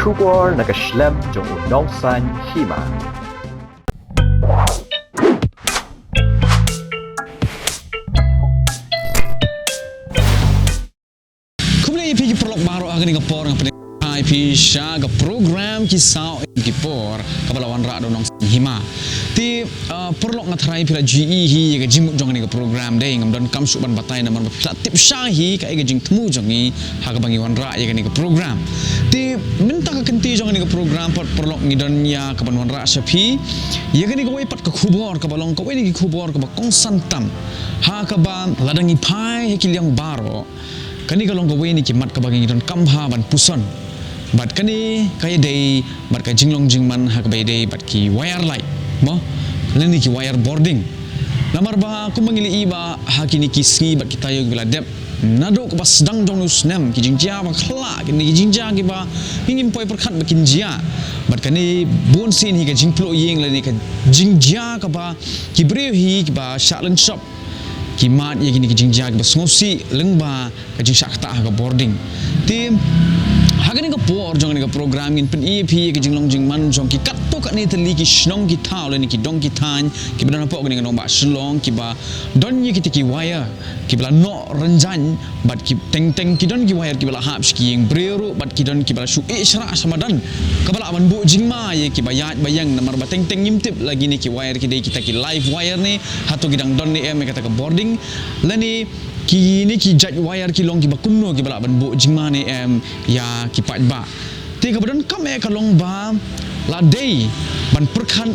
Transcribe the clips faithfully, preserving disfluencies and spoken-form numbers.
Khubor na ka shlem jong u nongsaiñ hima. Khublei ïa phi ki paralok baroh, ha kane ka por nga pdiang ïa phi sha ka program Ki Saw Ki Por kaba la wanrah da u nongsaiñ hima. Te, ah, paralok, nga tharai phi la ju ïohi ïa ka jingmut jong kane ka program, dei ngam donkam shuh ban batai namar ba phi la tip shai hi kaei ka jingthmu jong ngi ha kaba ngi wanrah ïa kane ka program. Te mynta ka kynti jong kane ka program pat, paralok, ngi don ïa kaban wanrah sha phi ïa kane kawei pat ka khubor kaba long kawei na ki khubor kaba kongsan tam, ha kaba lada ngi phai ha ki liang baroh, kane ka long kawei na ki mat kaba ngi donkam bha ban puson. Bad kane ka ïadei bad ka jinglong jingman ha kaba ïadei bad ki wire light, mo, lane ki wire bording. Namar ba kumba ngi la ïohi ba ha kine ki sngi bad ki taïew kiba la dep, naduh kaba sdang jong u snem, ki jingjia ba khla, kine ki jingjia kiba ngim poi pyrkhat ba kin jia. Bad kane bunsien hi ka jingpluh ïing lane ka jingjia kaba ki briew hi kiba shah lynshop ki mad ïa kine ki jingjia kiba sngewsih lyngba ka jingshah ktah ha ka bording. Te ha kane ka por jong kane ka program ngin pyni ïa phi ïa ka jinglong jingman jong ki katto katne tylli ki shnong ki thaw lane ki dong ki thaiñ kiba don hapoh kane ka nongbah Shillong kiba don ïa kita ki wire kiba la noh rynjang, bad ki teng teng ki don ki wire kiba la hap sha ki ïing briew ruh, bad ki don kiba la shu ïeh shrah sha madan kaba lah ban buh jingma ïa kiba ïaid ba ïeng, namar ba teng teng ngim tip lagi ne ki wire ki dei kita ki live wire ne, hato ki dang don ne em ïa kata ka bording, lane kine ki jait wire ki long kiba kumno kiba lah ban buh jingma ne em ïa ki paidbah. Te kaba donkam eh ka long ba la dei ban pyrkhat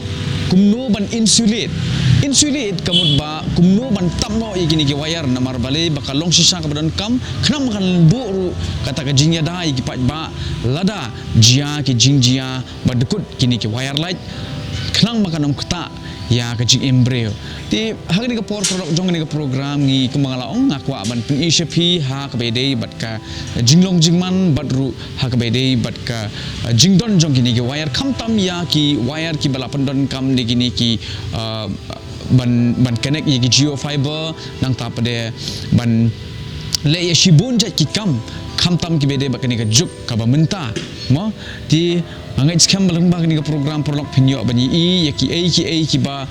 kumno ban insulate. Insulate ka mut ba kumno ban tap noh ïa kine ki wire, namar balei ba ka long shisha kaba donkam, khnang ba kan buh ruh kata ka jingïada ïa ki paidbah lada jia ki jingjia ba dkut kine ki wire light, khnang ba kan ym ktah ïa ka jingim briew. Te ha kane ka por, paralok, jong kane ka program ngi, kumba nga la ong, nga kwah ban pyni sha phi ha kaba ïadei bad ka jinglong jingman bad ruh ha kaba ïadei bad ka, uh, jingdon jong kine ki wire, khamtam ïa ki wire kiba la pyndonkam da kine ki, uh, ban, ban connect ïa ki Jio Fiber, nangta pat de ban leh ïa shibun jait ki kam, khamtam kiba ïadei bad kane ka juk kaba mynta, mo. Te nga ngeit skhem ba lyngba kane ka program, paralok, phin ïoh ban ïohi ïa kiei kiei kiba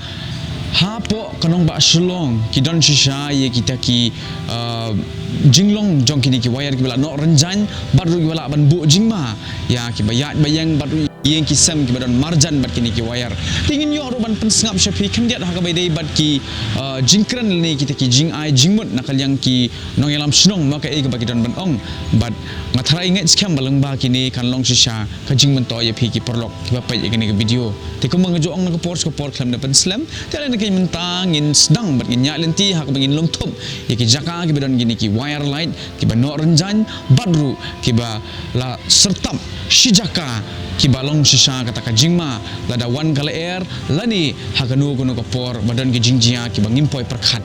hapoh ka nongbah Shillong ki don shisha ïa kita ki, uh, jinglong jong kine ki wire kiba la noh rynjang bad ruh kiba lah ban buh jingma ïa kiba ïaid ba ïeng bad ruh ïing ki sem kiba don marjan bad kine ki wire. Te ngin ïoh ruh ban pynsngap sha phi khyndiat ha kaba ïadei bad ki, uh, jingkren lane kita ki jingai jingmut na ka liang ki nongïalam shnong, ma kaei kaba ki don ban ong. Bad nga tharai, ngeit skhem ba lyngba kine kan long shisha ka jingmyntoi ïa phi ki paralok kiba peit ïa kane ka video. Te kumba nga ju ong na ka por sha ka por, khlem da pynslem, te lada ka mynta ngin sdang bad ngin ïaid lynti ha kaba ngin lum thup ïa ki jaka kiba don kine ki wire light kiba noh rynjang bad ruh kiba la syrtap shi jaka kiba long shisha kata ka jingma lada wan ka lyer lane ha kano kano ka por ba don ki jingjia kiba ngim poi pyrkhat.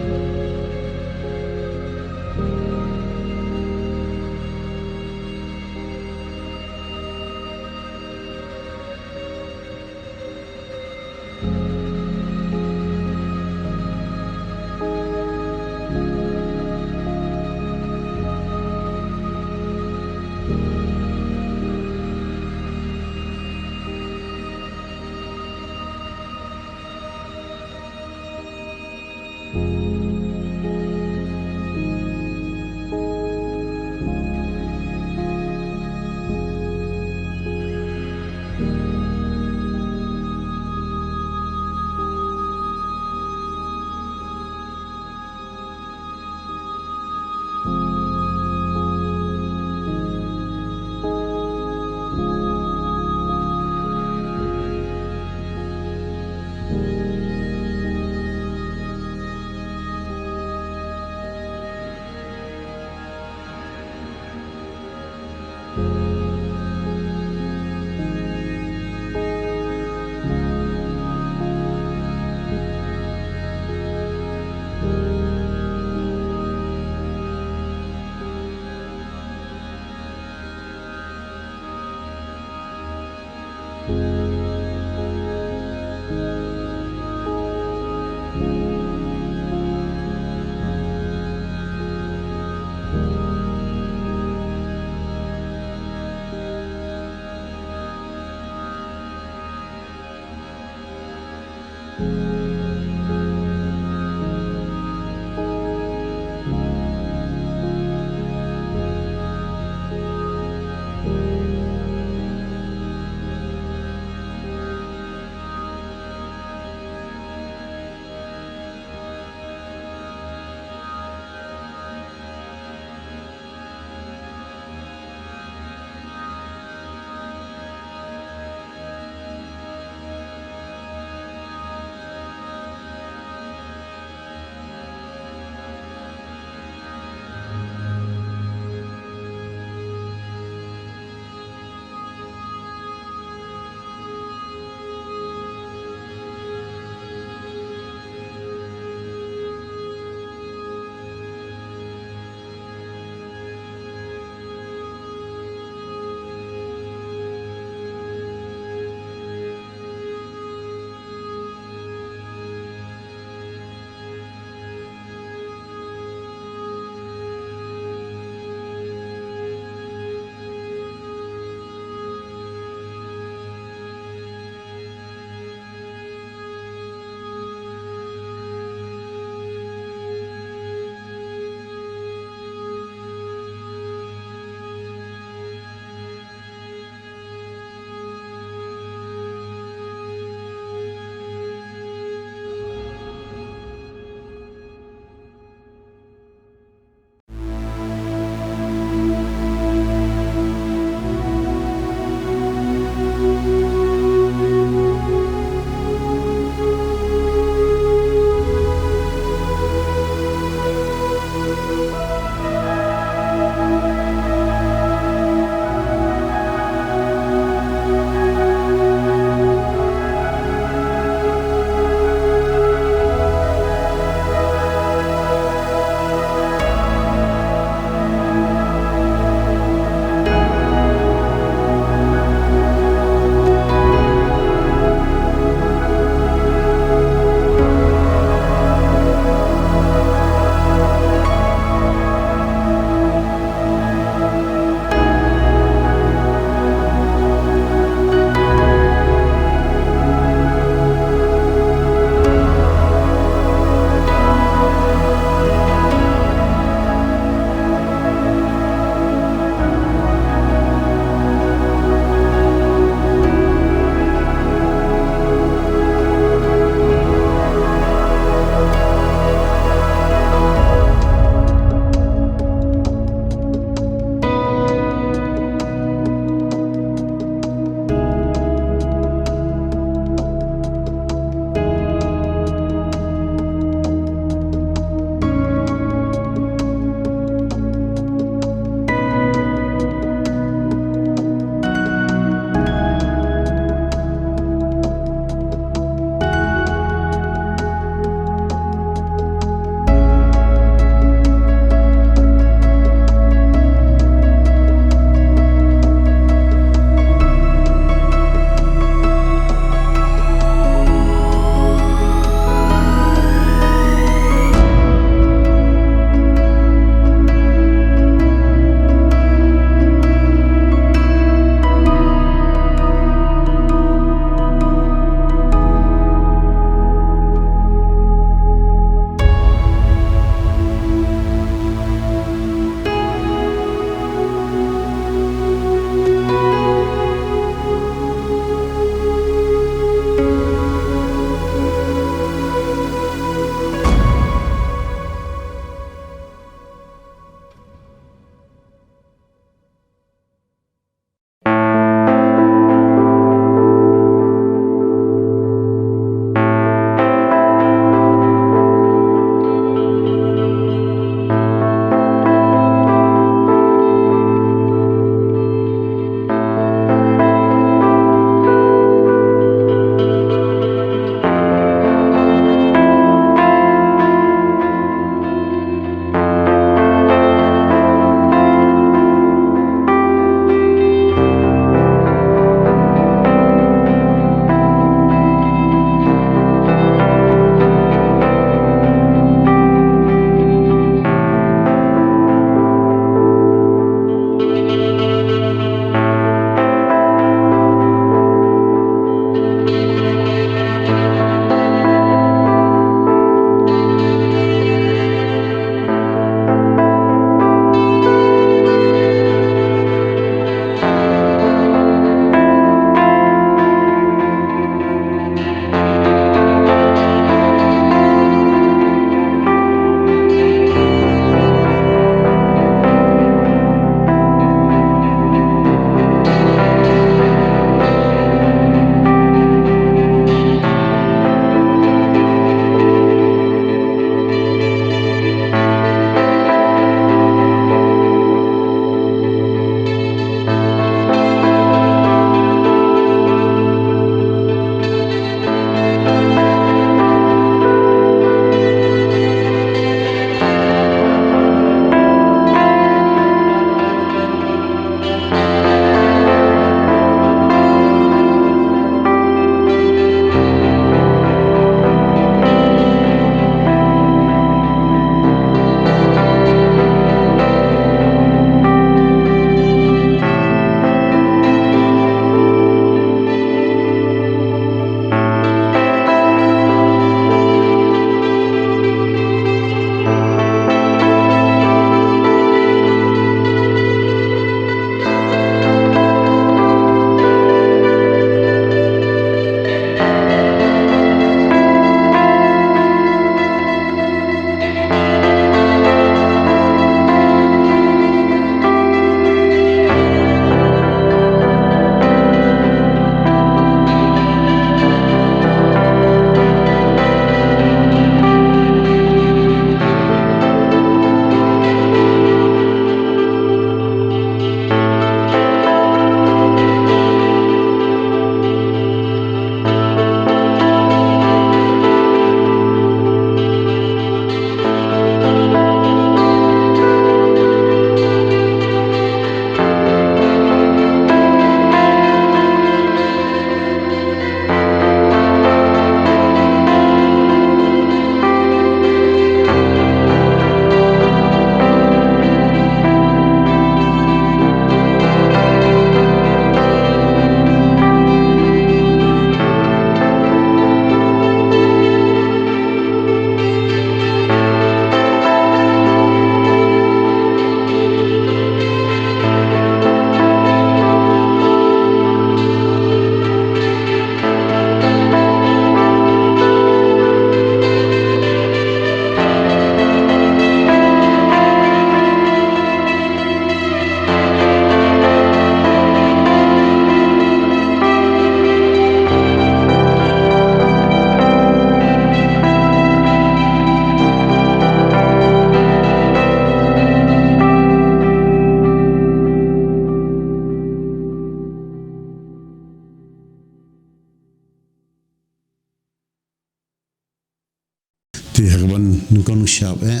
Nyngkong nyngshap eh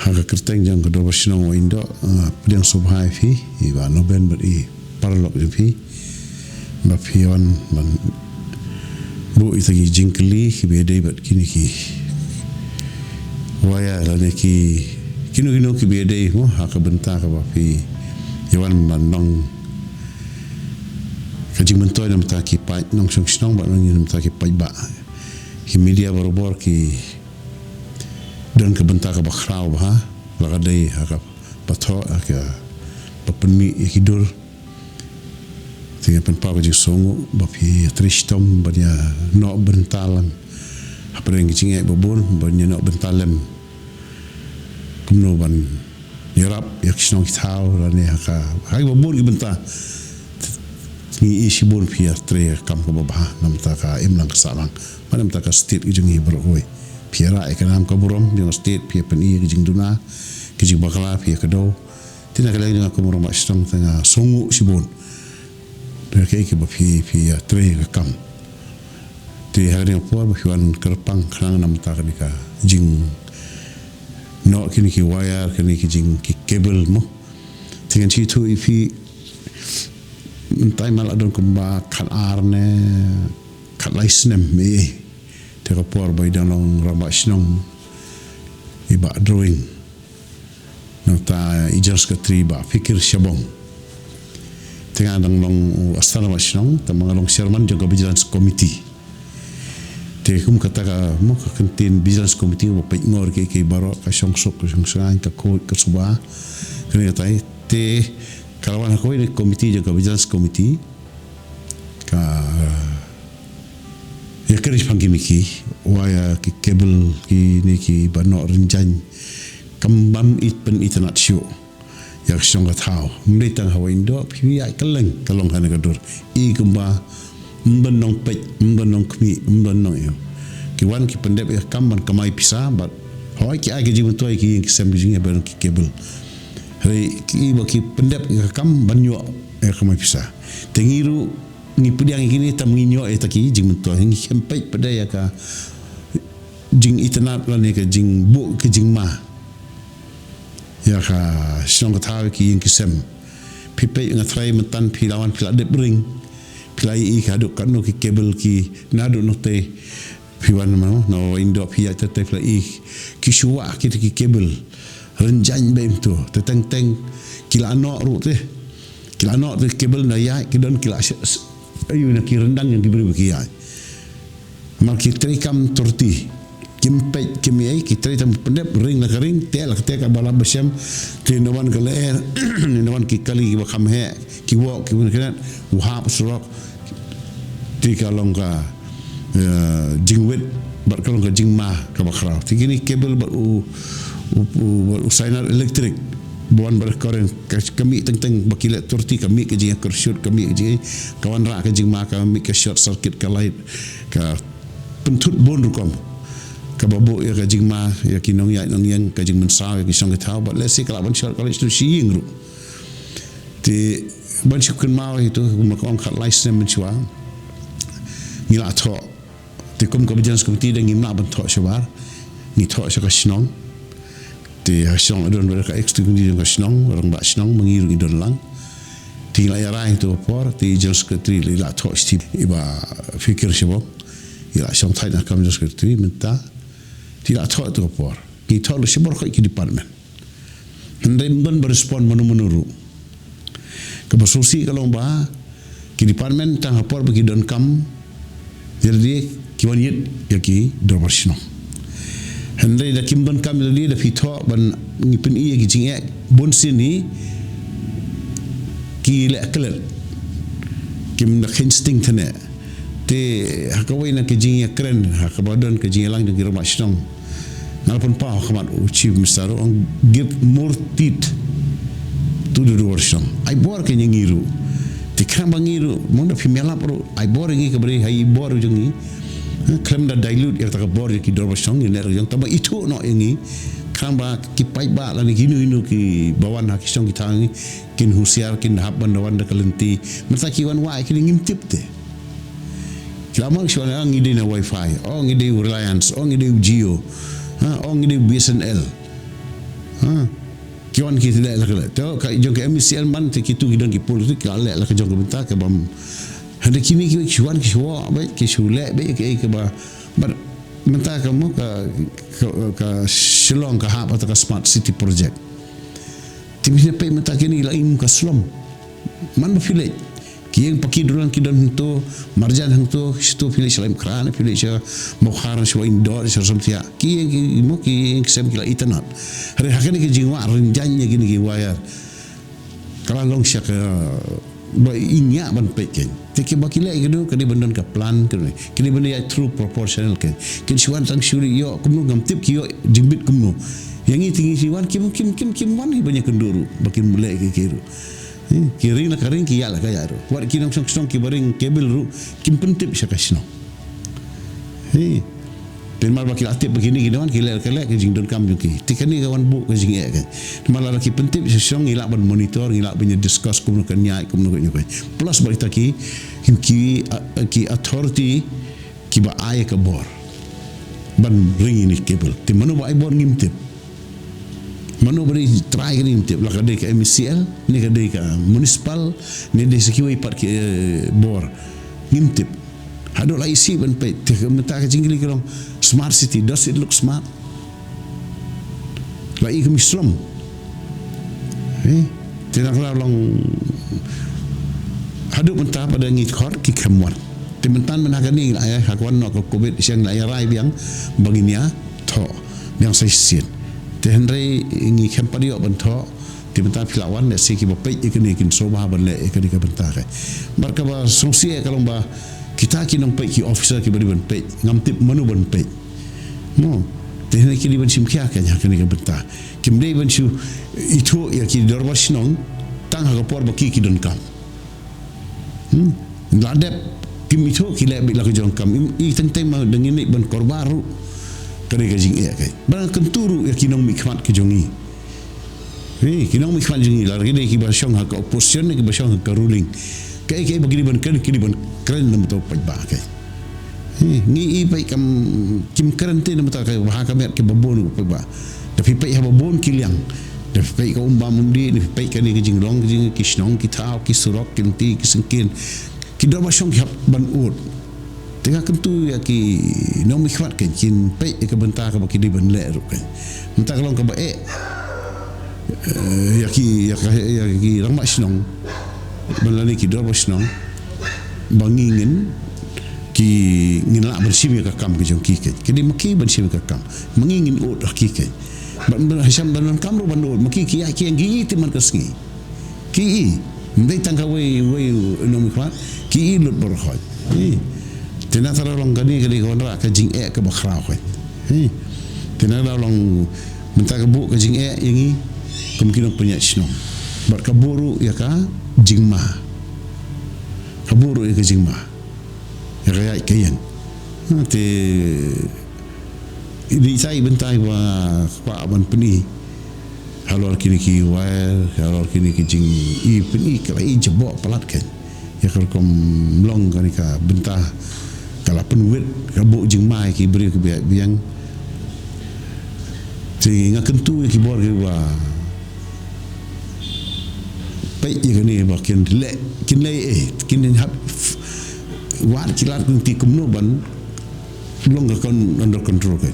ha ka kyrteng jong ka Dorbar Shnong Waheh Indoh, nga pdiang sngewbha ïa phi, i Bah Noben bad i paralok jong phi, ba phi wan ban buh ïa kita ki jingkylli kiba ïadei bad kine ki waya lane ki kino kino kiba ïadei mo ha ka bynta kaba phi ïa wan ban long ka jingmyntoi na bynta ki paid nongshong shnong bad na bynta ki paidbah. Ki media barabor ki don ka bynta kaba khraw bha, la ka dei ha kaba thoh ha kaba pynmih ïa ki dur. Te nga pynpaw ka jingsngewnguh ba phi ïatrei shitom ban ïa noh bynta lem hapdeng ki jingeh ba bun, ban ïa noh bynta lem kumno ban ïarap ïa ki shnong ki thaw lane ha ka, ha kiba bun ki bynta. Ngi i shibun phi ïatrei ka kam kaba bha na bynta ka imlang ka sahlang bad na bynta ka state ka jong ngi baroh kawei. Phi ïarah ïa ka nam ka burom jong ka state, phi ïa pyni ïa ka jingduna, ka jingbakla, phi ïa kdew. Te na ka liang jong nga kum u rangbah shnong te nga sngewnguh shibun. Te kaei kaba phi, phi ïatrei ïa ka kam. Te ha kane ka por ba phi wan kyrpang khnang na bynta kane ka jingnoh kine ki wire, kine ki jing ki cable mo. Te ngan sa ïathuh ïa phi, mynta ma la don kumba khatar ne khatlai snem, eh. Te ka por ba i dang long rangbah shnong i Bah Drawing, nangta i General Secretary Bah Fikir Shabong. Te nga dang long u Assistant Rangbah Shnong, te ma nga long Chairman jong ka Vigilance Committee. Te kum kata ka mo, ka kyntien Vigilance Committee ba peit ngor kiei kiei baroh, ka shong suk, ka shong shngaiñ, ka khuid, ka suba. Kane katai te ka la wan ha kawei ka committee jong ka Vigilance Committee. Ka ïa kyrpang kine ki wire, ki cable, kine kiba noh rynjaiñ, kam bym i pynitynnad shuh ïa ka shnong ka thaw. Ym dei tang ha Waheh Indoh, phi ïa kylleng ka long kane ka dur. I kumba ym don nongpeit, ym don nongkhmih, ym don nong ïoh. Ki wan ki pyndep ïa ka kam ban kamai pisa, bad hooid ki ai ka jingmyntoi ki ïing ki sem ki jingeh ban ki cable. Hynrei ki ba ki pyndep ïa ka kam ban ïoh ïa ka kamai pisa. Te ngi ruh ngi pdiang ïa kine, tam ngin ïoh ïa kita ki jingmyntoi, ngi khlem peit pat de ïa ka jingitynnad lane ka jingbuh ka jingma ïa ka shnong ka thaw, ki ïing ki sem. Phi peit, nga tharai mynta phi la wan phi la dep ring, phi la ïohi haduh katno ki cable ki naduh nangtei. Phi wan ma na Waheh Indoh phi ïaid, te phi la ïohi ki shuwa kita ki cable rynjaiñ bha em to. Te teng teng ki la noh ruh te, ki la noh te cable na ïaid, ki don ki la sh-, sh-, ayu na ki ryndang jong ki briew ba ki ïaid. Namar ki trei kam turti, kim peit kim ei, ki trei tang pyndep, ring la ka ring, teh la ka teh, kaba lah ba shem. Te na wan ka lyer, na wan ki kali kiba kham heh, ki wok, ki wan kane, u hap surok. Te ka long ka, eh, jingwit bad ka long ka jingma kaba khraw. Te kine cable bad u, u, u, bad u signal elektrik ba wan bad current, ka, ka mih teng teng ba ki leh turti, ka mih ka jingïakyrshut, ka mih ka jing, ka wanrah ka jingma, ka mih ka short circuit, ka light, ka pynthut bun rukom. Kaba buh ïa ka jingma ïa ki nongïaid nongïeng, ka jingmynsaw ïa ki shnong ki thaw, bad lehse ka lah ban short, ka lah ban short shi ïing ruh. Te ban shu kynmaw ïa kito, kumba nga ong, khatlai snem mynshuwa ngi la thoh. Te kum ka Vigilance Committee da ngim lah ban thoh shabar, ngi thoh sha ka shnong. Te ha shnong la don bad ka executive committee jong ka shnong, rangbah shnong, ma ngi ruh ngi don lang. Te ngi la ïarai ha kato ka por, te General Secretary i la thoh sha i Bah Fikir Shabong, i la shong thait na kam General Secretary mynta. Te i la thoh ha kato ka por, ngi thoh lut shabar khoit ki department. Hynrei ym don ba respond mano mano ruh. Kaba sngewsih ka long ba ki department tang ha por ba ki donkam ïa lade ki wan ïit ïa ki dorbar shnong. Hynrei da kim donkam ïa lade, da phi thoh ban ngi pyni ïa ki jingeh, bunsien hi ki leh klet, kim da kheiñ sting thymmai. Te ha kawei na ka jingïakren, ha kaba don ka jingïalang jong ki rangbah shnong, nga la pynpaw ha khmat u Chief Minister ruh, ong, give more teeth to the dorbar shnong. Ai bor kein ïa ngi ruh. Te khnang ba ngi ruh, mano da phim ïalap ruh, ai bor ïa ngi kaba dei ha i bor jong ngi. Ha, khlem da dilute ïa kata ka bor ïa ki dorbar shnong, ïa ngi ruh jong, tang ba ithuh noh ïa ngi. Khnang ba ki paidbah lane kino kino kiba wan ha ki shnong ki thaw ngi, kin husiar, kin hap ban da wan da ka lynti. Mynta ki wan wai, kine ngim tip te. Ki la ong shuwa, ah, ngi dei na Wi-Fi, oh, ngi dei u Reliance, oh, ngi dei u Jio. Ha, ong ngi dei B S N L. Ha. Ki wan ki leh la ka leh. Te ka jong ka M E C L man te kitu ki don ki politik ka leh la ka jong ka bynta ka bam. Hynda kine ki ki wan ki shu beit ki shu leh beit ki ka ba. Bar mynta ka mo ka ka, ka Shillong ka hap ata ka smart city project. Te phi peit mynta kine la im ka slum. Man ba phi leh. Ki ïeng pa ki dulan ki don hangto, marjan hangto, shito phi leh sha Laitumkhrah, phi leh sha Mawkhar, sha Indor, sha Samsiah. Ki ïeng ki mo ki ïeng ki sem ki la itynnad. Hynrei ha kane ka jingwah rynjang ïa kine ki wire. Ka la long sha ka ba ïa ban peit kein. Te ki ba ki leh ki dei ka dei ban don ka plan ka dei. Ki dei ban ïa through proportional kein. Kin shu wan tang shu ïoh kumno ngam tip ki ïoh jingbit kumno. Ïa ngi te ngi shu wan kim kim kim kim wan hi ban ïa kynduh ruh ba kim leh ki ki ruh. Hi, ki ring la ka ring ki ïa la ka ïa ruh. Wat ki nongshong shnong ki ba ring cable ruh kim pyntip sha ka shnong. Hi. Te namar ba ki la tip ba kine ki don ki leh ka leh ka jingdonkam jong ki. Te kane ka wan buh ka jingeh ka. Namar lada ki pyntip sha shnong ngi lah ban monitor ngi lah ban ïa discuss kumno kan ïaid kumno kan ïaid. Plus ba kita ki ki ki, a- ki authority ki ba ai ka bor ban ring ïa kine ki cable. Te mano ba ai bor ngim tip. Mano ba dei trai ka ngim tip, la ka dei ka M E C L ne ka dei ka municipal ne dei sa kiwei pat ki eh, bor. Ngim tip. Haduh la isi ban peit te ka mynta ka jingkylli ka long smart city, does it look smart? La i ka mi slum. Eh, te na ka la long haduh mynta pat da ngi khot ki khlem wan. Te mynta mynta ka ni la ïa ha ka wan noh ka covid sha ngi la ïa rai biang ba ngin ïa thoh biang sa shisien. Te hynrei ngi khlem pat ïoh ban thoh. Te mynta phi la wan lehse ki ba peit ïa kane kin sngewbha ban leh ïa kane ka bynta ka. Bad ka ba sngewsih ka long ba kita ki nongpeit ki officer ki ba dei ban peit ngam tip mano ban peit. Mo, te hynrei ki dei ban shim khia ka ïa kane ka bynta. Kim dei ban shu ithuh ïa ki dorbar shnong tang ha ka por ba ki ki donkam. Hmm. La dep kim ithuh ki leh beit la ka jong kam. Im i teng teng ma dang ïa ban korbar ruh. Ka dei ka jingeh ka. Ba dang kyntu ruh ïa ki nongmihkhmat ka jong ngi. Hi, ki nongmihkhmat jong ngi la ki dei ki ba shong ha ka opposition ki ba shong ha ka ruling. Kaei kaei ba ki dei ban kren ki dei ban kren na mata u paidbah ka. Hi, ngi i peit kam kim kren te na mata ka ba ha ka met ki ba bun u paidbah. Da phi peit ha ba bun ki liang. Da phi peit ka umbam umdih, da phi peit kane ka jinglong ka jing ki shnong ki thaw ki surok ki lynti ki syngkien. Ki dor ba shong ki hap ban ud. Te nga kyntu ïa ki nongmihkhmat kein kin peit ïa ka bynta ka ba ki dei ban leh ruh kein. Bynta ka long ka ba eh. Eh, ïa ki ïa ka ïa ki rangbah shnong. Ban lane ki dor ba shnong. Ba ngi ngin ki ngin lah ban shim ïa ka kam ka jong ki kein. Ki dei ma ki ban shim ïa ka kam. Ma ngi ngin ud ha ki kein. Ban ban ha sham ban ban kam ruh ban ud ma ki ki ïa ki ïa ngi te man ka sngi. Ki i, ym dei tang kawei wei u nongmihkhmat, ki i lut baroh. Hi. Te na ka la long kane ka dei ka wanrah ka jingeh ka ba khraw ka. Hi. Te na ka la long mynta ka buh ka jingeh ïa ngi kum ki nongpynïaid shnong. Bad ka buh ruh ïa ka jingma. Ka buh ruh ïa ka jingma. Ïa ka ïaid ka ïeng. Ha, te i dei sa i bynta i ba kwah ban pyni. Halor kine ki wire, halor kine ki jing i pyni ka la i jaboh palat kein. Ïa ka rukom long kane ka bynta ka la pynwit ka buh jingma ïa ki briew ki biang biang. Te nga kyntu ïa ki bor ki ba peit ïa kane ba kin leh kin leh eh kin hap wad ki lad kin ti kumno ban long ka kon under control ka.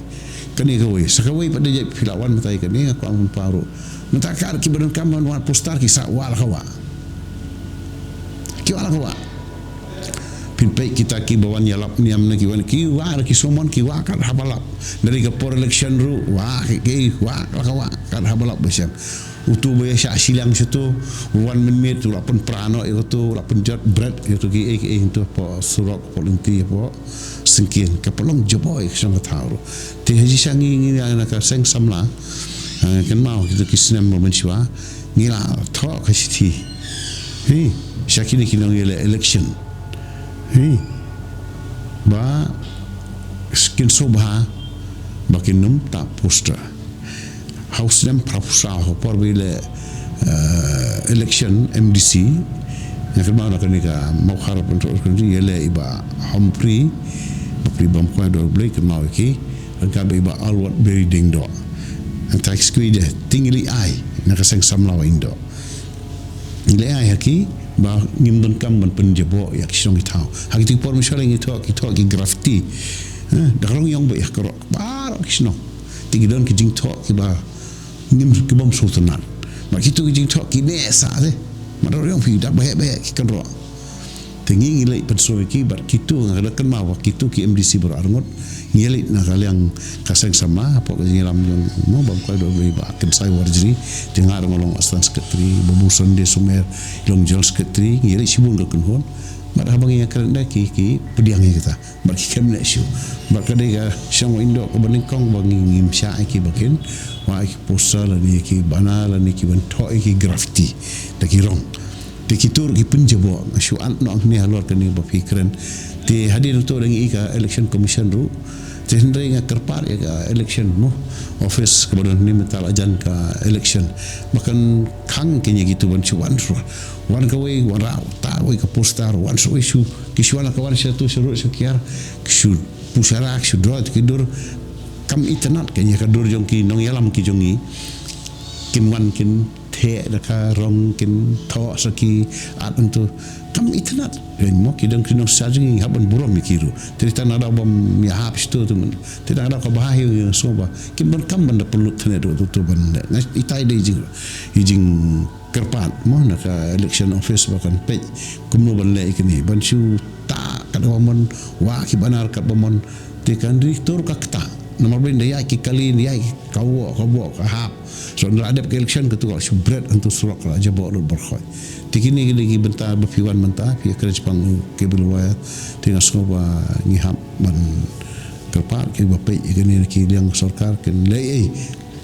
Kane kawei sa kawei pat da jait phi la wan mynta ïa kane nga kwah ban paw ruh. Mynta ka ar ki ba donkam ban wad poster ki sa wad la ka wad. Ki wad la ka wad. Phin peit kita ki ba wan ïalap niam na ki wan ki wad ki sumon ki wad kat haba lap. Dari ka por election ruh wad ki wad la ka wad kat haba lap ba shem. Utu ba ïa shah shiliang shatu, wan mynmiet tu la pynpra noh ïa utu, la pynjot bret ïa utu ki ei ki ei tu po surok po lynti po syngkien ka pynlong jaboh ïa ka shong ka thaw ruh. Te ha ji sha ngi ngi ïa na ka seng samla. Ha, kynmaw kitu ki snem ba mynshuwa ngi la thoh ka shithi. Hi, sha kine ki nong ïa le election. Hi. Ba kin sngewbha ba kin nym tap poster. Ha u snem phra phew saw ha por ba i leh eh, election M D C. Nga kynmaw na kane ka Mawkhar Pynthor kane i leh i Bah Humphrey. Humphrey Bamkwai Dorblei kynmaw ïa ki. Ka ba i Bah Alwat Beri Diengdoh. Nangta ki shu kdew te ngi leit ai na ka seng samla Wahingdoh. Ngi leit ai ha ki ba ngim donkam ban pynjaboh ïa ki shnong ki thaw. Ha kito ki por mynshuwa ngi thoh, ki thoh ki graffiti. Eh, da ka rong ïong ba ïa ka rok baroh ki shnong. Te ki don ki jingthoh ki ba ngim, ki bym sngewtynnat. Bad kito ki jingthoh ki neh sah te. Bad da ka rong ïong phi da beh beh ki kynroh. Te ngi ngi leit pynsngew ïa ki bad kito nga da kynmaw ba kito ki M D C baroh arngut. Ngi leit na ka liang ka seng samla hapoh ka jingïalam jong mo Bah Kyndon Bah Kynsai Warjri. Te nga ruh nga long assistant secretary, Bah Sunday Sumer i long general secretary, ngi leit shibun ka kynhun. Bad haba ngi ïakren da ki, ki pdiang ïa kita. Bad ki khlem leh shuh. Bad ka dei ka shnong Wahingdoh kaba nyngkong ba ngi, ngim shah ïa ki ba kin wah ïa ki poster lane ïa ki banner lane ki ban thoh ïa ki graffiti da ki rong. Te kito ruh ki pynjaboh, nga shu ap noh hangne halor kane ba phi kren. Te hadien to da ngi ïa ka election commission ruh. Te hynrei nga kyrpad ïa ka election mo office kaba don hangne mynta la jan ka election. Ba kan khang kine kito ban shu wan shuh. Wan kawei, wanrah uta kawei ka poster, wan shuh kawei shu, ki shu wan la ka wan sha tu sha rud sha kiar, ki shu pynshara, ki shu draw ki dur. Kam itynnad kane ka dur jong ki nongïalam ki jong ngi. Kin wan kin theh da ka rong kin thoh sa ki at hangto. Kam itynnad. Mo ki dang ki nongshad jong ngi hap ban burom ïa ki ruh. Te tang na daw bym ïahap sha tu tu man. Te tang na daw kaba ha ïa ngi sngewbha. Kim donkam ban da pynlut thane ruh tu tu ban. Nga itai dei jing. I jing kyrpad mo na ka election office ba kan peit kumno ban leh ïa kine ban shu tah katba mon, wah ki banner katba mon. Te kan ri tur ka ktah namar ba ynda ïaid ki kali, ynda ïaid ki kawoh kawoh ka hap. So ynda la dep ka election katu ka la shu bret hangtu surok ka la jaboh lut barkhoi. Te kine kine ki bynta ba phi wan mynta phi ïakren shaphang u cable wire. Te nga sngew ba ngi hap ban kyrpad ki ba peit ïa kine ki liang sorkar kin leh ei.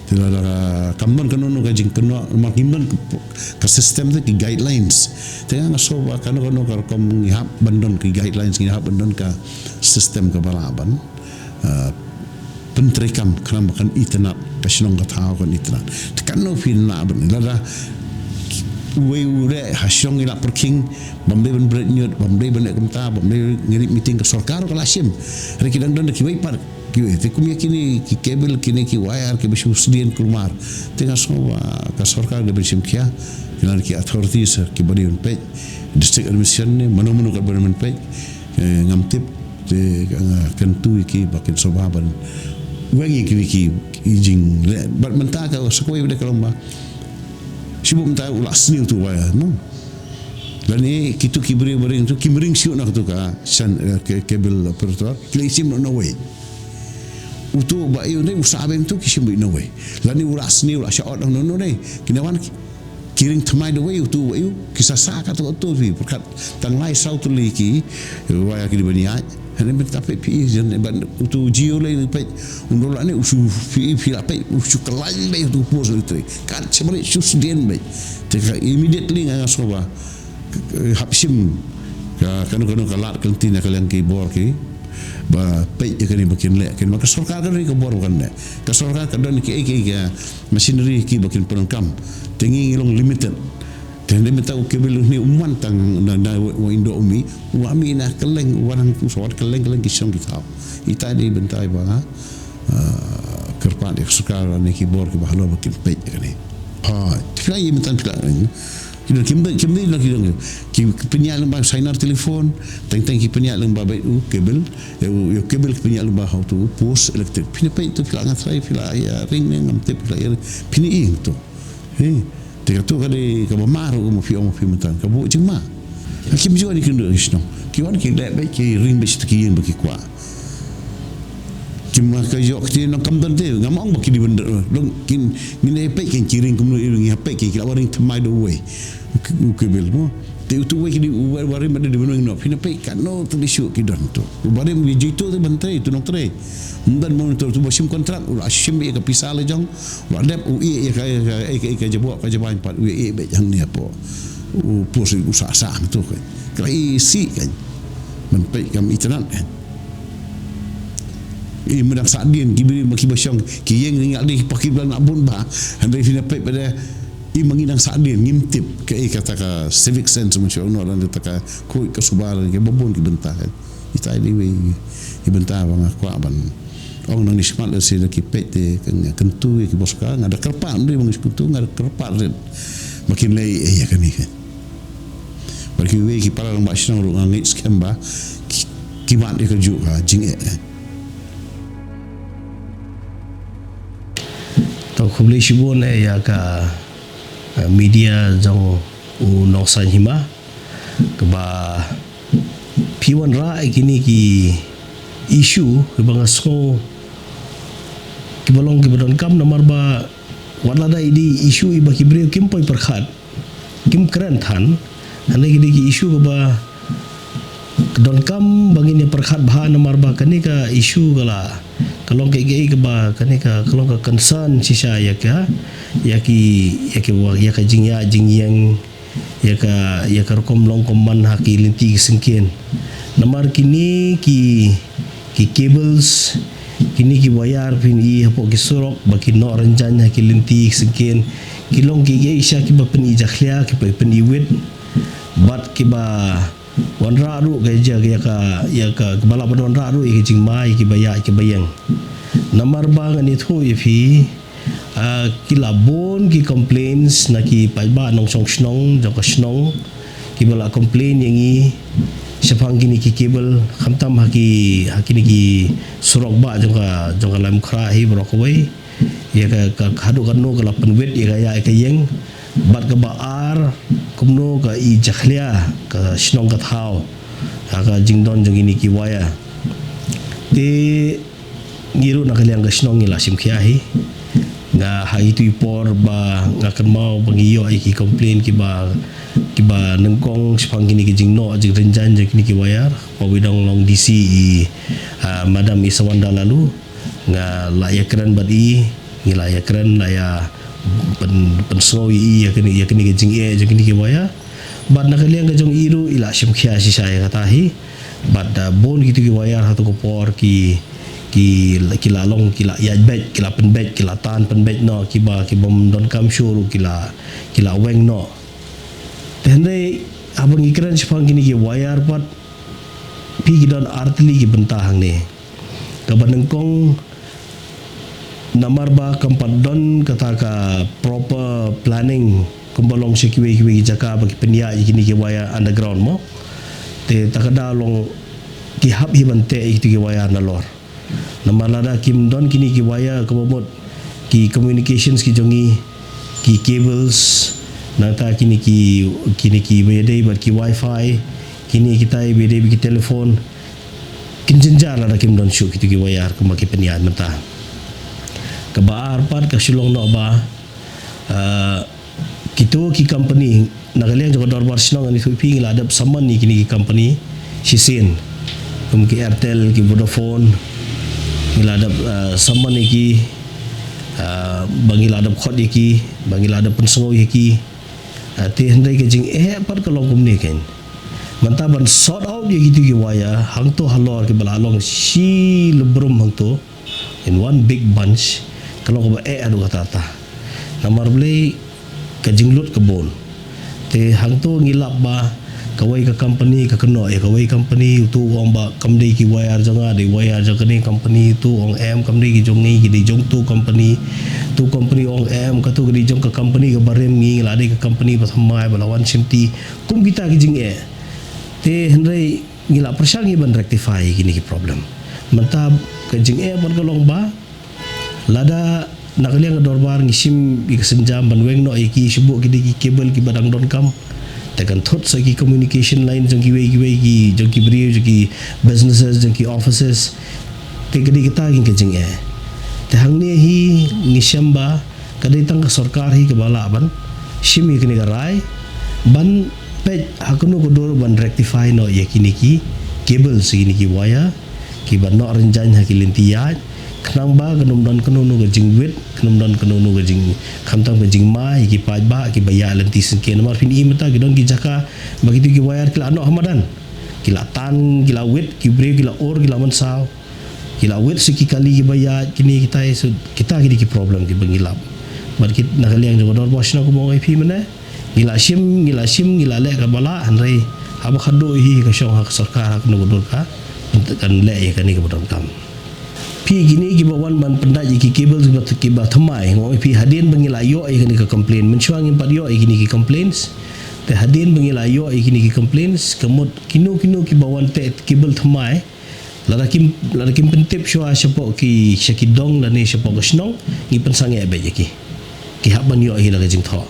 Te lada ka, kam don kano kano ka jingkynnoh, namar ngim don ka, ka system te ki guidelines. Te nga sngew ba kano kano ka rukom ngi hap ban don ki guidelines, ngi hap ban don ka system kaba lah ban, ah, pyntreikam khnang ba kan itynnad, ka shnong ka thaw kan itynnad. Te kano phi lah ban, lada uwei u leh ha shnong i la pyrkhing, bym dei ban bret ñiut, bym dei ban leh kumta, bym dei ngi leit meeting ka sorkar ka la shim. Hynrei ki dang don da kiwei pat. Kiwei te kum ïa kine ki cable, kine ki wire kiba shu sdien kulmar. Te nga sngew ba ka sorkar ka dei ban shim khia. Ki la ki authorities kiba dei ban peit, district administration ne mano mano ka dei ban peit. Eh, ngam tip te, eh, kyntu ïa ki ba kin sngewbha ban weng ïa kine ki, ki jingleh. Bad mynta ka sa kawei ba dei ka long ba shu buh mynta u la sniew tu wire, no? Lane kitu ki briew ba ring tu kim ring shuh na katu ka shan, eh, ke-, cable operator. Ki la ïa shim noh na uwei. Utu ba ïa u ne u sah beiñ tu ki shim beiñ na uwei. Lane u la sniew la shah ot noh na uwei. Ki na wan ki, ki ring thymmai da uwei utu ba ïa u ki sa sah katto katto phi pyrkhat tang lai saw tylli ki wire ki dei ban ïaid. Hynrei mynta peit phi ïa jan ban utu Jio lei peit un dei la ne u shu phi phi la peit u shu kyllain beiñ utu post elektrik. Kat sha ba lei shu sdien beiñ. Te ka immediately nga nga sngew ba hap shim ka kano kano ka lad ka lynti na ka liang ki bor ki ba peit ïa kane ba kin leh kin ba ka sorkar ka don ka bor ba kan leh. Ka sorkar ka don ki ei ki ei ka machinery ki ba kin pyndonkam. Te ngi ngi long limited. Te hynrei mynta u cable u hynne um wan tang na na Wahingdoh um mih, u la mih na kylleng, u wan hangtu sa wan kylleng kylleng ki shnong ki thaw. Ita dei bynta ba nga, ah, kyrpad ïa ka sorkar ne ki bor kiba halor ba kin peit ïa kane. Ha, te phi la ïa mynta phi la, ki don kim dei, kim dei, ki don ki pynïaid lyngba sainar telefon, teng teng ki pynïaid lyngba beit u cable, ïa u, ïa u cable ki pynïaid lyngba ha utu u post elektrik. Phi na peit tu phi la nga trai, phi la ïa ring ne ngam tip phi la ïa ring. Phi na ïing tu. He, te katu ka dei kaba mar ruh ma phi ong ma phi mynta ka buh jingma. Kim ju ani kynduh ki shnong. Ki wan ki leh beit ki ring beit sha ki ïing ba ki kwah. Kim ma ka ïoh kti nong kam don te ngam ong ba ki dei ban don. Long kin ngin ïa peit kin ki ring kumno ïa ring ïa peit kin ki la wan ring thymmai da uwei. U cable mo. Te utu uwei ki dei uwei ba ring ma dei ban ring noh. Phi na peit katno te dei shuh ki don tu. U barim ïa ju tu te ban trei tu nongtrei. Ym don mo tu tu ba shim kontrak u la shim ïa ka pisa la jong. Wat dep u ïeh ïa ka, ïa ka, ïa ka, ïa ka jaboh ka jabaiñ pat u ïeh beit hangne hapoh. U post u sah sah tu kan. Ka la isih kan. Ban peit kam itynnad kan. I ma dang sah dien ki briew ma kiba shong ki ïeng ngi ngat dei ki pakit ba na bun ba. Hynrei phi na peit ba dei i ma ngi dang sah dien ngim tip kaei kata ka civic sense ma shong noh lane kata ka khuid ka suba lane kiba bun ki bynta kan. Ita i dei iwei i bynta ba nga kwah ban Ong nang ngi smat lehse da ki peit te kan kyntu ïa ki bor sorkar, nga da kyrpad, ym dei ba ngi shu kyntu, nga da kyrpad rit ba kin leh ïa kane ka. Bad kiwei ki para rangbah shnong ruh nga ngeit skhem ba ki, ki mad ïa kajuh ka jingeh. To khublei shibun eh ïa ka, eh, media jong u Nongsaiñ Hima kaba phi wanrah ïa kine ki issue kiba nga sngew kiba long kiba donkam, namar ba wat lada i dei issue iba ki briew kim poi pyrkhat, kim kren than, hynrei ki dei ki issue kaba donkam ba ngin ïa pyrkhat bha, namar ba kane ka issue ka la, ka long kaei kaei kaba, kane ka, ka long ka concern shisha ïa ka, ïa ki, ïa ki wa-, ïa ka jingïaid jingïeng, ïa ka, ïa ka rukom long kumman ha ki lynti ki syngkien. Namar kine ki, ki cables, kine ki wire phin i hapoh ki surok ba ki noh rynjaiñ ha ki lynti ki syngkien, ki long kiei kiei shisha kiba pyni jakhlia, kiba pyni wit, bad kiba wanrah ruh ka jia ïa ka, ïa ka, kaba lah ban wanrah ruh ïa ka jingma ïa kiba ïaid kiba ïeng. Namar ba ngan ïathuh ïa phi, ah, ki la bun ki complaints na ki paidbah nongshong shnong jong ka shnong, kiba la complain ïa ngi shaphang kine ki cable, khamtam ha ki, ha kine ki surok bah jong ka, jong ka Laitumkhrah hi baroh kawei. Ïa ka, ka, ka haduh katno ka la pynwit ïa ka ïaid ïa ka ïeng, bad kaba ar kumno ka i jakhlia ka shnong ka thaw ha ka jingdon jong kine ki wire. Te ngi ruh na ka liang ka shnong ngi la shim khia hi. Nga ha itu i por ba nga kynmaw ba ngi ïoh ïa ki complain kiba, kiba nyngkong shaphang kine ki jingnoh jingrynjaiñ jong kine ki wire, ba uwei dang long D C i, ah, Madam Isawanda Laloo. Nga la ïakren bad i, ngi la ïakren, la ïa pyn-, pynsngew ïa i ïa kine, ïa kine ki jingeh jong kine ki wire. Bad na ka liang ka jong i ruh i la shim khia shisha ïa kata hi. Bad, ah, bun kitu ki wire ha tu ka por ki, ki, ki la long, ki la ïaid beit, ki la pynbeit, ki la tan pynbeit noh, kiba, kibym donkam shuh ruh ki la, ki la weng noh. Te hynrei haba ngi kren shaphang kine ki wire pat, phi, ki don artylli ki bynta hangne. Kaba nyngkong, namar ba kam pat don kata ka proper planning kumba long sha kiwei kiwei ki jaka ba ki pynïaid ïa kine ki wire underground mo. Te ta ka daw long ki hap hi ban teh ïa kitu ki wire nalor. Namar lada kim don kine ki wire kaba mut ki communications ki jong ngi, ki cables, nangta kine ki, kine ki ba ïadei bad ki wifi, kine kitai ba ïadei bad ki telephone, kin jynjar lada kim don shuh kitu ki wire kumba ki pynïaid mynta. Kaba ar pat ka shu long noh ba, ah, kitu ki company, na ka liang jong ka dorbar shnong ngan ïathuh ïa phi, ngi la dep summon ïa kine ki company shisien, kum ki Airtel, ki Vodafone, ngi la dep, ah, summon ïa ki, ah, ba ngi la dep khot ïa ki, ba ngi la dep pynsngew ïa ki. Ah, te hynrei ka jingeh pat ka long kumne kein. Mynta ban sort out ïa kitu ki wire hangto halor kiba la long shi lubrum hangto in one big bunch, ka long kaba eh haduh katta katta. Namar balei? Ka jinglut ka bun. Te hangto ngi lap ba kawei ka company ka kynnoh ïa kawei company, utu u ong ba kam dei ki wire jong nga, dei wire jong kane company, utu u ong em kam dei ki jong ngi, ki dei jong tu company, tu company u ong em katu ka dei jong ka company kaba rim, ngi la dei ka company ba thymmai ba la wan shim ti. Kum kita ki jingeh. Te hynrei ngi la pyrshang ïa ban rectify kine ki problem. Mynta ka jingeh bad ka long ba lada na ka liang ka dorbar ngi shim ïa ka sienjam ban weng noh ïa ki, shu buh ki dei ki cable kiba dang donkam, te kan thut sa ki communication line jong kiwei kiwei ki, jong ki briew, jong ki businesses, jong ki offices. Te ka dei kata ka jingeh. Te hangne hi ngi shem ba ka dei tang ka sorkar hi kaba lah ban shim ïa kane ka rai ban peit ha kano ka dur ban rectify noh ïa kine ki cable, sa kine ki wire kiba noh rynjaiñ ha ki lynti ïaid, khnang ba kan ym don kano kano ka jingwit, kan ym don kano kano ka jing, khamtam ka jingma ïa ki paidbah kiba ïaid lynti syngkien. Namar phin i mynta ki don ki jaka ba kitu ki wire ki la noh ha madan, ki la tan, ki la wit, ki briew ki la ur, ki la mynsaw. Ki la wit sa ki kali kiba ïaid, kine kitai, so kita ki dei ki problem kiba ngi lap. Bad kit na ka liang jong ka dorbar shnong kumba ong ïa phi mynne, ngi la shim, ngi la shim, ngi la leh kaba lah, hynrei haba khatduh hi ka shong ha ka sorkar ha kano ka dur ka kan leh ïa kane kaba donkam. Phi kine kiba wan ban pyndait ïa ki cable kiba, kiba thymmai, nga ong ïa phi hadien ba ngi la ïoh ïa kine ki complaint, mynshuwa ngim pat ïoh ïa kine ki complaints. Te hadien ba ngi la ïoh ïa kine ki complaints, ka mut kino kino kiba wan teh cable thymmai, lada kim, lada kim pyntip shuwa shapoh ki, sha ki dong lane shapoh ka shnong, ngi pynsangeh beit ïa ki. Ki hap ban ïoh hi la ka jingthoh.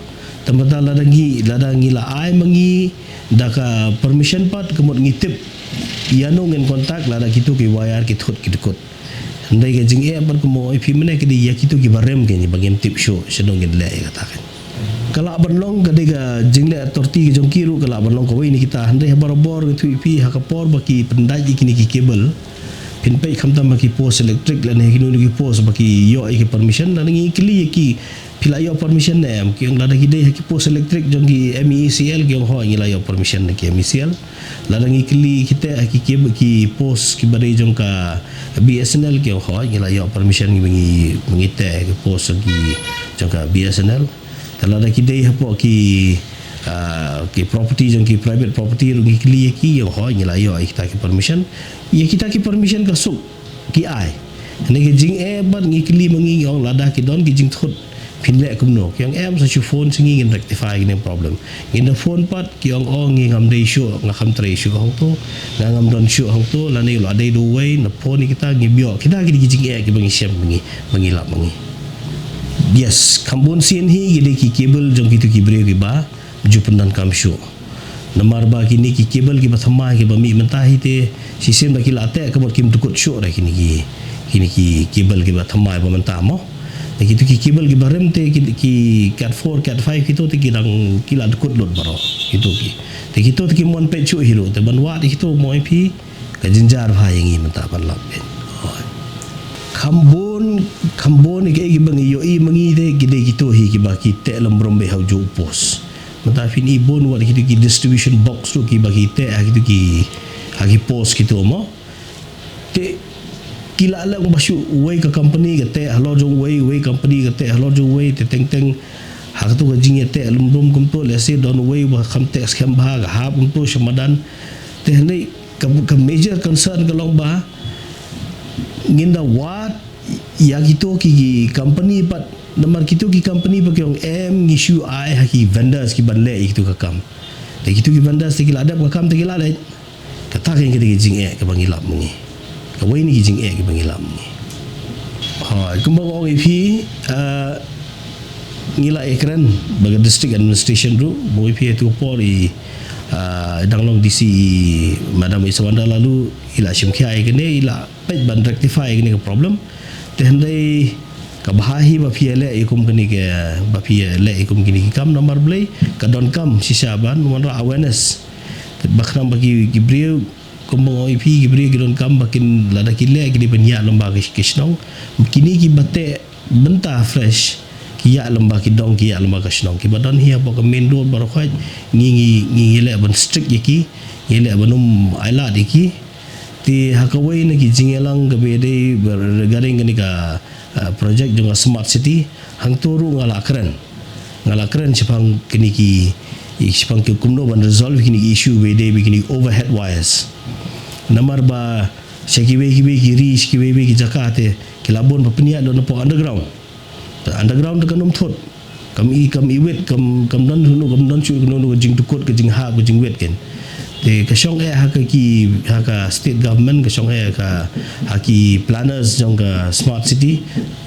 Te mynta lada ngi, lada ngi la ai ma ngi da ka permission pat, ka mut ngi tip ïano ngin contact lada kito ki wire ki thut ki dkut. Hynrei ka jingeh pat kumba ong ïa phi mynne ka dei ïa kito kiba rem kein ba ngim tip shuh shano ngin leh ïa kata kein. Ka lah ban long ka dei ka jingleh torti ka jong ki ruh, ka lah ban long kawei na kita, hynrei ha barabor nga ong ïa phi ha ka por ba ki pyndait ïa kine ki cable, phin peit khamtam ha ki post electric lane ha kino kino ki post ba ki ïoh ïa ki permission, lada ngi kylli ïa ki, phi la ïoh permission ne em? Ki ong lada ki dei ha ki post electric jong ki M E E C L, ki ong hooid ngi la ïoh permission na ki M E E C L. Lada ngi kylli kita ha ki, ki, ki post kiba dei jong ka B S N L, ki ong hooid ngi la ïoh permission ba ngi, ba ngi teh ha ki post jong ki, jong ka B S N L. Te lada ki dei hapoh ki, ah, ki property jong ki private property ruh ngi kylli ïa ki, ki ong hooid ngi la ïoh ïa kita ki permission. Ïa kita ki permission ka suk ki ai. Hynrei ka jingeh pat ngi kylli ma ngi, ngi ong lada ki don ki jingthut phin leh kumno? Ki ong em, sa shu phone sha ngi, ngin rectify kine ki problem. Ngin da phone pat, ki ong oh ngi ngam dei shuh, nga kham trei shuh hangto, nga ngam don shuh hangto, lane la dei da uwei, na phone ïa kita, ngim ïoh. Kita ki dei ki jingeh kiba ngi shem ma ngi, ba ngi lap ma ngi. Yes, kham bun sien hi ki dei ki cable jong kito ki briew kiba ju pyndonkam shuh. Namar ba kine ki cable kiba thymmai kiba mih mynta hi te, shisien ba ki la teh ka mut kim dkut shuh re kine ki, kine ki cable kiba thymmai ba mynta mo. Te kito ki cable kiba rem te ki, ki cat four, cat five kito te ki dang, ki la dkut lut baroh kito ki. Te kito te kim wan peit shuh hi ruh, te ban wad ïa kito mo ïa phi, ka jynjar bha ïa ngi mynta ban lap kein. Kham bun, kham bun ïa kiei kiba ngi ïohi ma ngi te ki dei kito hi kiba ki teh lem burom beit ha u juh u post. Mynta phin i bun wat kito ki distribution box ruh kiba ki teh ha kito ki, ha ki post kito mo. Te ki la long ba shu uwei ka company ka teh halor jong uwei, uwei company ka teh halor jong uwei, te teng teng ha kato ka jingïateh lem burom kumto, lehse don uwei ba kham teh skhem bha, ka hap kumto sha madan. Te hynrei ka, ka major concern ka long ba ngin da wad ïa kito ki, ki company pat, namar kito ki company pat ki ong em ngi shu ai ha ki vendors ki ban leh ïa kito ka kam. Te kito ki vendors te ki la dep ka kam te ki la leit. Kata ka, ka dei ka jingeh kaba ngi lap ma ngi. Kawei na ki jingeh kaba ngi lap ma ngi. Ha, kumba nga ong ïa phi, ah, ngi la ïakren bad ka district administration ruh, ba ong ïa phi ha tu por i, ah, dang long D C i Madam Isawanda Laloo, i la shim khia ïa kane, i la peit ban rectify ïa kane ka problem. Te hynrei ka bha hi ba phi ïaleh ïa kum kane ka, ba phi ïaleh ïa kum kine ki kam, namar balei ka donkam shisha ban wanrah awareness. Te ba khnang ba ki, ki briew, kumba nga ong ïa phi, ki briew ki donkam ba kin, lada ki leh ki dei ban ïaid lem bad ki, ki shnong. Kine kiba teh bynta fresh ki ïaid lem bad ki dong, ki ïaid lem bad ka shnong. Kiba don hi hapoh ka main road baroh khoit, ngi, ngi, ngi, ngi leh ban strict ïa ki, ngi leh ban ym ailad ïa ki. Te ha kawei na ki jingïalang kaba ïadei regarding kane ka, ah, project jong ka smart city, hangto ruh nga la kren. Nga la kren shaphang kine ki, i shaphang ki kumno ban resolve kine ki issue ba ïadei bad kine ki overhead wires. Namar ba sha kiwei kiwei ki ri, sha kiwei kiwei ki jaka te ki la bun ba pynïaid lut napoh underground. Te underground te kan ym thut. Kam i, kam i wit, kam, kam don shuh, kam don shuh, kam don ka jingdukut, ka jinghap, ka jingwit kein. Te ka shong eh ha ka ki, ha ka state government, ka shong eh ha ka, ha ki planners jong ka smart city.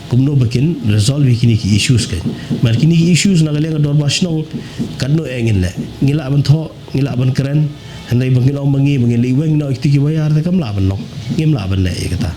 Kumno ba kin resolve ïa kine ki issues kein. Namar kine ki issues na ka liang ka dorbar shnong, katno eh ngin leh. Ngi lah ban thoh, ngi lah ban kren, hynrei ba ngin ong ba ngi, ba ngin leh weng noh ïa kito ki wire te kam lah ban long. Ngim lah ban leh ïa kata.